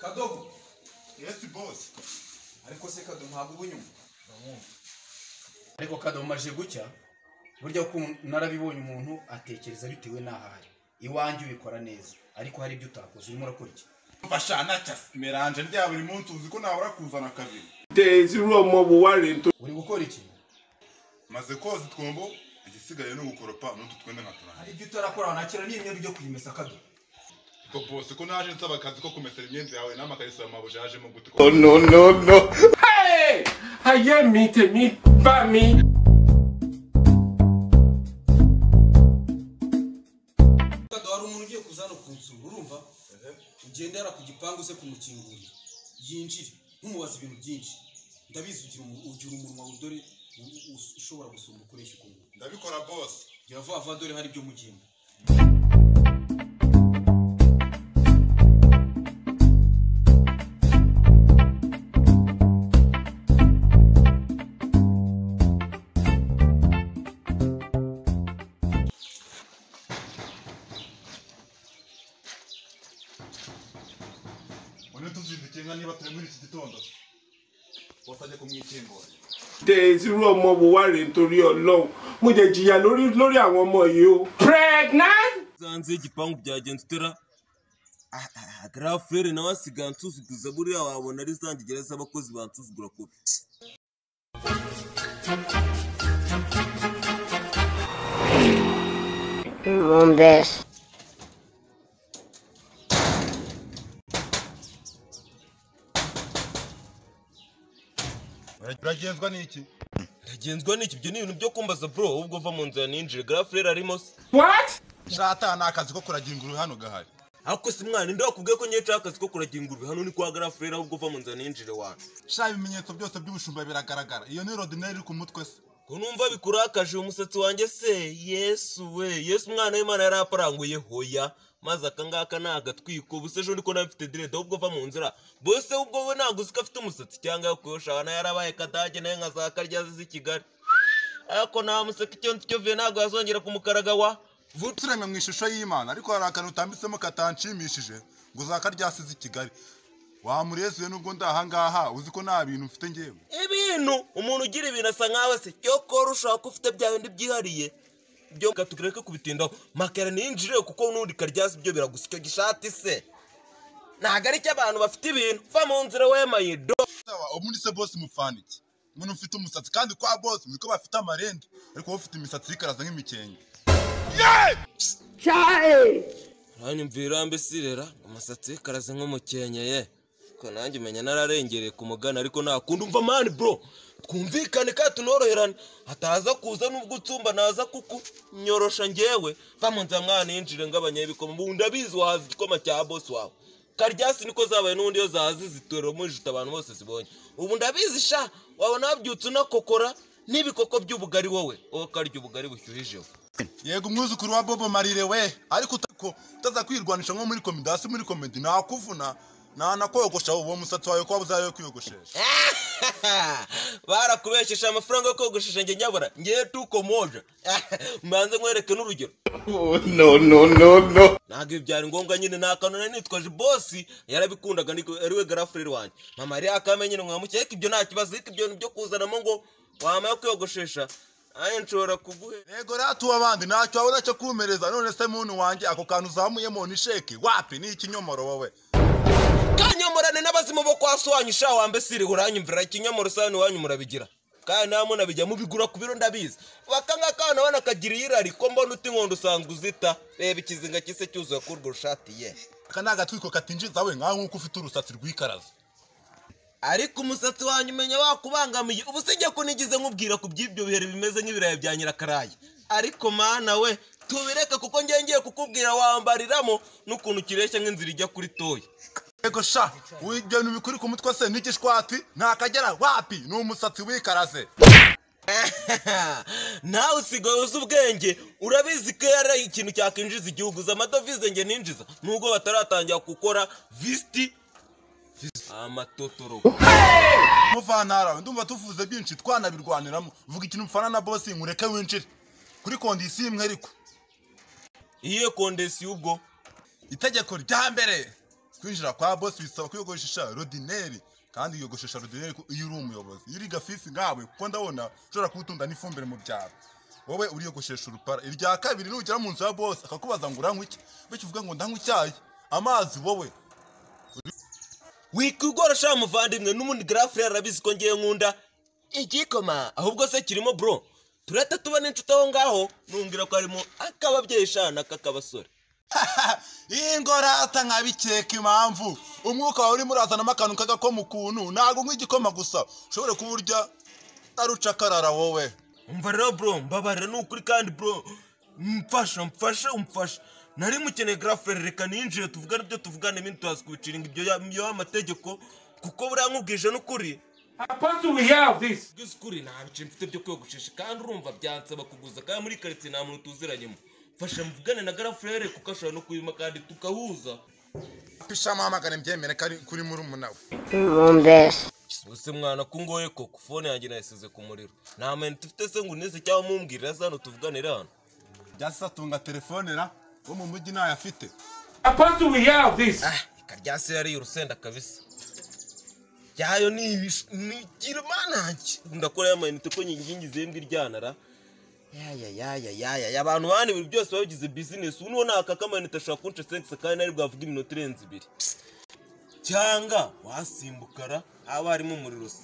Kadogo. Yes boss. Ariko se Kado ntabwo ubunyuma. Ariko Kado maje gucya burya ko narabibonye umuntu atekereza bitewe n'ahari. Iwanjye ubikora neza ariko hari ibyo utakoze urimo urakora iki? Mfasha na melange ndya buri munsi uzi ko nabura kuzana kabiri. Uri gukora iki? Maze koza twombo igisigaye no gukoropa n'utu twende nkatura. Hari ibyo utarakora nakira ni imyenda ujye kuyimesa Kado. Ko boss ko naje nsaba akazi ko kumesera imyenda yawe n'amakariso ya mabuja yajemo gute. Oh no no no. Hey! Aye mi te mi ba mi. Kado hari umuntu ugiye kuzana kunsura urumva? Ugende yara ku gipangu se kumukingurira. Yinjire ntumubaze ibintu byinshi. Ndabizi ugira umunwa udore ushobora gusumba ukoresha ukuntu. Ndabikora boss. Gira vuba vuba dore hari ibyo mugimba. One tuzindukiye nka niba turi muri iki gitondo. Boss ajya kumwikingura. Irú ọmọ wo wá rèé nítorí Ọlọ́run mo jẹ jìyà lórí lórí àwọn ọmọ yìí o. Pregnant. Zanze igipangu byagenze utera grand frère nawe asigaye ansuzuguza buriya wabona ari zanjye gereza abakozi bansuzugura kubi. Bombes. Uragenzwa n'iki? Uragenzwa n'iki? Ibyo ni ibintu byo kumbaza bro, ubwo va mu nzu ninjire grand frère arimo se. What? Shata ni akazi ko kuragira ingurube hano gahari. Ariko si mwana ninde wakubwiye ko ngiye nshaka akazi ko kuragira ingurube hano ni kwa grand frère ahubwo va mu nzu ninjire wana. Sha ibimenyetso byose by'ubushumba biragaragara. Iyo ni ordinaire iri ku mutwe se. Ko numva bikurakaje umusatsi wanjye se Yesu we Yesu umwana w'Imana yaraparanguye hoya maze akangaka nagatwiko ubuse ejo ndiko nafite dread ahubwo va mu nzira bose ubwo we ntabwo uziko afite umusatsi cyangwa yakuyosha wana yarabaye kadage naye nkazakarya zizi Kigali ariko nta museka icyo ncyo vuye ntabwo yazongera kumukaraga wa Turemwe mu ishusho y'Imana ariko hari akantu utambitsemo katanshimishije ngo uzakaryasize i Kigali. Wamurezuye nubwo ndahangaha uzi ko nta bintu mfite ngewe. Ibintu umuntu ugira ibintu asa nkawe se cyokora ushaka ufite bya bindi byihariye byo katureke kubitindaho makera ninjire kuko nundi karyaza ibyo biragusa icyo gishati se ntago ari cy'abantu bafite ibintu va mu nzira wemaye do. Sawa ubundi se boss mupfana iki? Umuntu ufite umusatsi kandi kwa boss niko bafite amarende ariko wowe ufite imisatsi yikaraza nk'imikenke. Chai. Uranyumvira mbese umusatsi wikaraze nk'umukenke ye. Ko nanjye umenya nararengereye ku mugana ariko nakunda umva man bro twumvikane kandi tunoroherane hataza kuza nubwo utsumba naza kuku nyorosha ngewe va mu nzira mwana yinjire ngabanye ibikoma ubu ndabizi wahaza igikoma cya boss wawe karyasi niko zabaye n'ubundi iyo zahazi zitorera mujita abantu bose zibonye ubu ndabizi sha wabona wabyutse unakokora n'ibikoko by'ubugari wowe wowe karya ubugari bushyuhijeho. Yego umwuzukuru wa Bobo Marire we ariko utaza kwirwanisha nko muri komidasi muri komedi nakuvuna nanakogosha uwo musatsi wawe ko wabuzayo kwiyogoshesha. Barakubeshesha amafaranga yo kogoshesha nge nyabura ngiye tukomoje mbanze nkwereke n'urugero. Oh no no no no. Ntabwo ibi byari ngombwa nyine nta kantu nari nitwaje boss yarabikundaga ariwe grand frère wanjye mama yari akamenye nyine nkamukeka ibyo nta kibazo ariko ibyo byo kuzanamo ngo wamara kwiyogoshesha aye nshobora kuguhe. Yego ratu abandi ntacyo wabona cyo kumereza none se muntu wanjye ako kantu uzamuyemo ni sheke wapi ni ikinyomoro wowe. Kanyomorane n'abazimu bo kwa so wanyu sha wambe siri uranyumvira ikinyomoro sani wanyu murabigira kandi namwe nabijya mubigura ku biro ndabizi bakanga kana wana kagira irari ko mbona uti nkondo usanzwe uzita reba ikizinga kise cyuzuye kurwo rushati ye. Aka ni agatwiko katinjiza we nkaho nkuko ufite urusatsi rwikaraza. Ariko umusatsi wanyu umenya wakubangamiye ubu sijya ko nigize nkubwira ku by'ibyo bihere bimeze nk'ibirayi bya nyirakarayi ariko mana we tubireke kuko ngiye ngiye kukubwira wambariramo n'ukuntu kireshya nk'inzira ijya kuri toyi. Yego sha ibyo bintu bikuri ku mutwe se n'igishwati ntakagera wapi ni umusatsi wikaraze. Nawe usigaye uzi ubwenge urabizi ko yari ikintu cyakinjiza igihugu uzi amadovize nge ninjiza nubwo bataratangira gukora visiti amatotoro. Muvantara ndumva tuvuze byinshi twanabirwaniramo vuga ikintu mfana na boss nkureke winjire kuri kondisiyo imwe ariko iyihe kondisiyo ubwo itegeko rya mbere Kwinjira kwa boss bisaba kwiyogoshesha rodineri, kandi wiyogoshesha rodineri iyo uri umuyobozi. Iyo uri gafifi nkawe kuko ndabona ushobora kuwutunda n'ifumbire mu byaro, wowe uriyogoshesha urupara. Irya kabiri nugera mu nzu ya boss akakubaza ngo uranywa iki, bityo uvuga ngo ndanywa icyayi, amazi. Wowe Wikugora sha muvandimwe, n'ubundi grafre arabizi ko ngiye nkunda igikoma. Ahubwo se kirimo bro, turata tuba n'inshuti aho ngaho, numbwira ko harimo akababyeyi sha n'akakabasore. Ingorata nkabikeka impamvu umwuka wawe urimo urazanamo akantu k'agakoma ukuntu. Ntabwo unywa igikoma gusa, ushobora kuba urya arucakarara wowe. Umva rero bro, mbabarira ni ukuri kandi bro, mfasha mfasha umfasha, nari mukeneye grafre, reka ninjire tuvugane ibyo tuvugane, ibindi tuhazi kubiciringa ibyo y'amategeko, kuko buriya nkubwije n'ukuri. Apostle, we hear of this. Bw'ukuri nta bice mfite byo kwiyogoshesha, kandi urumva byansaba kuguza, kandi muri karitsiye nta muntu tuziranyemo. Mfasha mvugane na grafre kuko ashobora no kuyima kandi tukahuza. Pisha muhamagare mbyemere ko ari kuri murumuna we. Mumbese. Use mwana ko ngoye koko, fone yanjye nayisize ku muriro, nta mayinite ufite se ngo unize cyangwa mumbwirire aze hano tuvuganire hano. Byasi atunga telefone ra, wo mu mujyi ntayo afite. Apostle, we hear of this. Ikaryasi yariye urusenda kabisa. Yayo ni kirmananki ndakora ya mayinite ko nyingingi zembwe iryanara. Ya ya ya ya ya abantu bandi ibintu byose babigize business. Uno naka kamayinite ashaka kunca 5 kandi nari bwavuga iminota irenze ibiri. Cyangwa wasimbukara aba harimo umuriro se.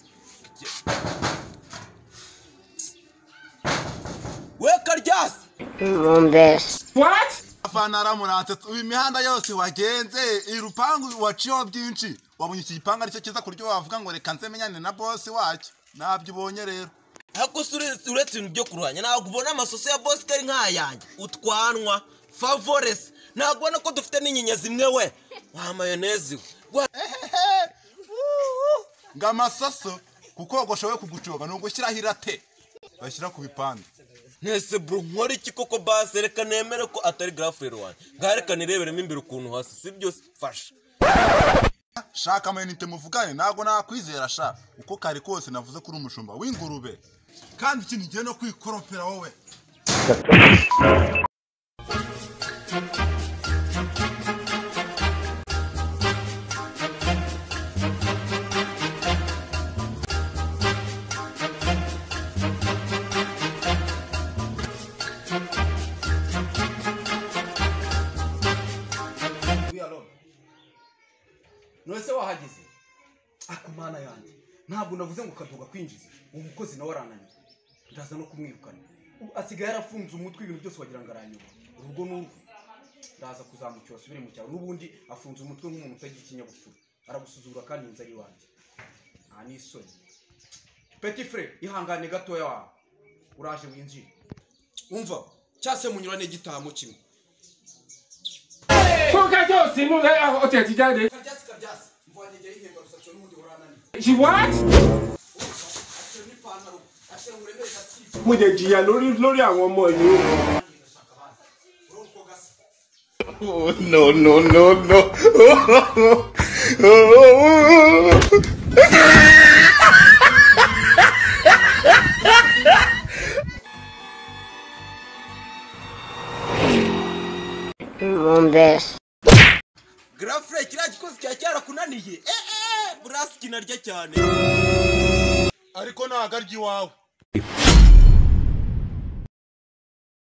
We karyasi. Mumbese. What? Afana aramuranse uyu mihanda yose wagenze, irupangu waciyeho byinshi, wabonye iki gipangu aricyo cyiza kuryo wavuga ngo reka nze menyane na boss wacyo. Nabyo ubonye rero. Ariko uretse ibintu byo kurwanya, ntabwo ubona amasoso ya boss kari nkayanjye utwanwa favores, ntabwo ubona ko dufite n'inyinya zimwe we wa mayoneze we. Ngo amasoso kuko wogosha kugucoga ni ugushyiraho irate bashyira ku bipande. Nese bro nkora iki koko base, reka nemere ko atari grafre wanjye, ngaho reka nireberemo imbere ukuntu hasi sibyo, fasha shaka amayinite muvugane, ntabwo nakwizera sha uko kari kose navuze kuri umushumba w'ingurube, kandi ikintu ngiye no kwikoropera wowe. None wahageze akumana yanjye, ntabwo navuze ngo kaduga kwinjiza uwo mukozi nawe arananiye, ndaza no kumwirukana, asigaye yarafunze umutwe ibintu byose wagira ngo aranyuma urugo n'urugo. Ndaza kuzamukira asubire mu cyaro, n'ubundi afunze umutwe nk'umuntu utagira ikinyabupfura, aragusuzugura kandi inzara iwanjye nta n'isoni. Petit frère ihangane gatoya wawe, uraje winjire. Umva cyase munyurane gitamo kimwe. Fúnkẹ́ tí ò sínú ó tiẹ̀ ti jáde. Karyasi karyasi mvanye igihe yihemba rusatsi n'ubundi urananiye. She what? Mo jẹ jìyà lórí àwọn ọmọ yìí o. Oh no no no no. Mumbese. Grafre kiriya gikozi cya cyarakunaniye. Burasi kinarya cyane. Ariko ntago arya iwawe.